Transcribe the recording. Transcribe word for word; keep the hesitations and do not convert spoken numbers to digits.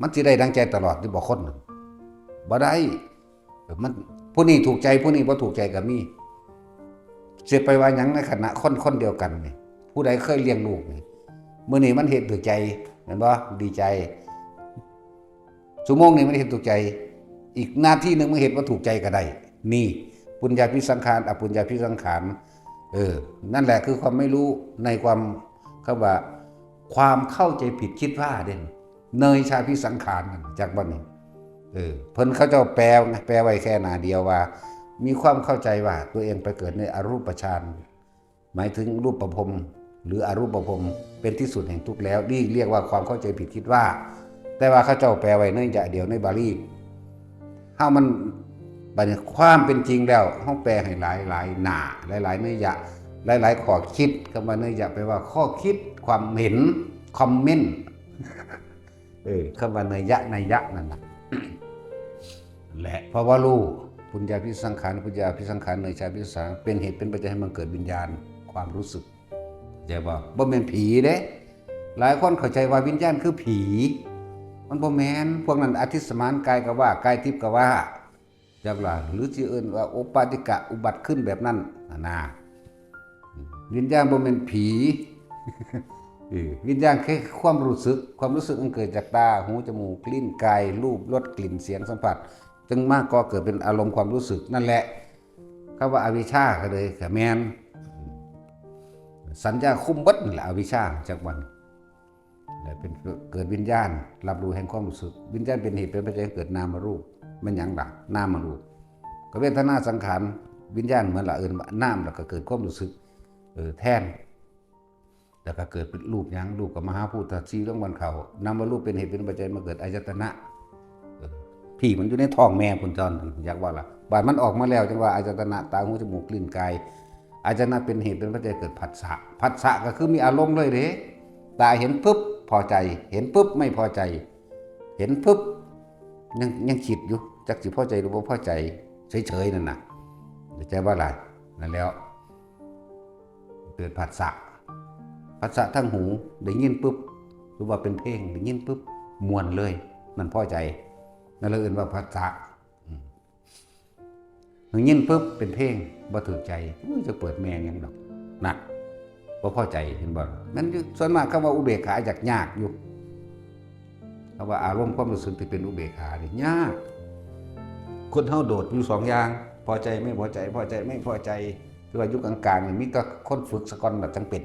มันสิได้ดังใจตลอดที่บอกคนน่ะ บ่ได้ มัน ผู้นี้ถูกใจ ผู้นี้บ่ถูกใจก็มี สิไปว่าหยังในขณะคนคนเดียวกันนี่ ผู้ใดเคยเลี้ยงลูกนี่ มื้อนี้มันเฮ็ดถูกใจ แม่นบ่ ดีใจ ชั่วโมงนี้มันเฮ็ดถูกใจ อีกนาทีหนึ่งมันเฮ็ดบ่ถูกใจก็ได้ นี่ ปุญญาภิสังขาร อปุญญาภิสังขาร เออ นั่นแหละคือความไม่รู้ในความ คำว่า ความเข้าใจผิดคิดว่าเด่น เนยชาภิสังขารนั่น จักบ่นี่ เออ เพิ่นเขาเจ้าแปลไง แปลไว้แค่หน้าเดียวว่า มีความเข้าใจว่าตัวเองไปเกิดในอรูปฌาน หมายถึงรูปภพ หรืออรูปภพ เป็นที่สุดแห่งทุกข์แล้ว นี่เรียกว่าความเข้าใจผิดคิดว่า แต่ว่าเขาเจ้าแปลไว้ในยะเดียวในบาลี เฮามัน บัดนี้ความเป็นจริงแล้ว เฮาแปลให้หลายหลายหน้า หลายหลายนัยยะ หลายหลายข้อคิด คำว่านัยยะแปลว่าข้อคิด ความเห็น คอมเมนต์ เออ คำว่านัยยะ นัยยะนั่นน่ะ และเพราะว่ารู้ ปุญญาภิสังขาร ปุญญาภิสังขาร เนยชาภิสังขาร เป็นเหตุเป็นปัจจัยให้มันเกิดวิญญาณ ความรู้สึก เข้าใจบ่ บ่แม่นผีเด้ หลายคนเข้าใจว่าวิญญาณคือผี มันบ่แม่น พวกนั้นอธิสมานกายก็ว่า กายทิพย์ก็ว่า จักล่ะ หรือสิเอิ้นว่าโอปปาติกะอุบัติขึ้นแบบนั้นน่ะนะ วิญญาณบ่แม่นผี เออ วิญญาณแค่ความรู้สึก ความรู้สึกมันเกิดจากตา หู จมูก ลิ้น กาย รูป รส กลิ่น เสียง สัมผัส จึงมาก่อเกิดเป็นอารมณ์ความรู้สึกนั่นแหละ คำว่าอวิชชาก็เลยก็แม่น สัญญาคุมเบิดนั่นแหละ อวิชชา จักวัน และเป็นเกิดวิญญาณ รับรู้แห่งความรู้สึก วิญญาณเป็นเหตุเป็นปัจจัยให้เกิดนามรูป แม่นหยังล่ะ นามรูป ก็เวทนาสังขาร วิญญาณเหมือนละ เอิ้นว่านาม แล้วก็เกิดความรู้สึก เออ แทน แล้วก็เกิดเป็นรูปหยัง รูปก็มหาภูตธาตุสี่ ลงบรรเขา นามรูปเป็นเหตุเป็นปัจจัยมาเกิดอายตนะ เออ พี่มันอยู่ในท้องแม่พุ้นตอน อยากว่าล่ะ บาดมันออกมาแล้วจังว่าอายตนะ ตา หู จมูก ลิ้น กาย อายตนะเป็นเหตุเป็นปัจจัยเกิดผัสสะ ผัสสะก็คือมีอารมณ์เลยเด้ ตาเห็นปุ๊บพอใจ เห็นปุ๊บไม่พอใจ เห็นปุ๊บยัง ยังคิดอยู่ จักสิพอใจหรือบ่พอใจ เฉยๆ นั่นน่ะ เข้าใจบ่ล่ะ นั่นแล้ว เกิดผัสสะ ผัสสะทางหู ได้ยินปุ๊บ หรือว่าเป็นเพลง ได้ยินปุ๊บ ม่วนเลย นั่นพอใจ นั่นเลยเอิ้นว่าผัสสะ อืม ได้ยินปุ๊บ เป็นเพลง บ่ถูกใจ อุ้ย จะเปิดแม่งหยังดอก นั่น บ่พอใจ เห็นบ่ นั่นอยู่ ส่วนมากคำว่าอุเบกขาอยากยากอยู่ คำว่าอารมณ์ความรู้สึกที่เป็นอุเบกขานี่ยาก คนเฮาโดดอยู่สองอย่าง พอใจไม่พอใจ พอใจไม่พอใจ คือว่าอยู่กลางๆ นี่มีแต่คนฝึกซะก่อนล่ะจั่งเป็น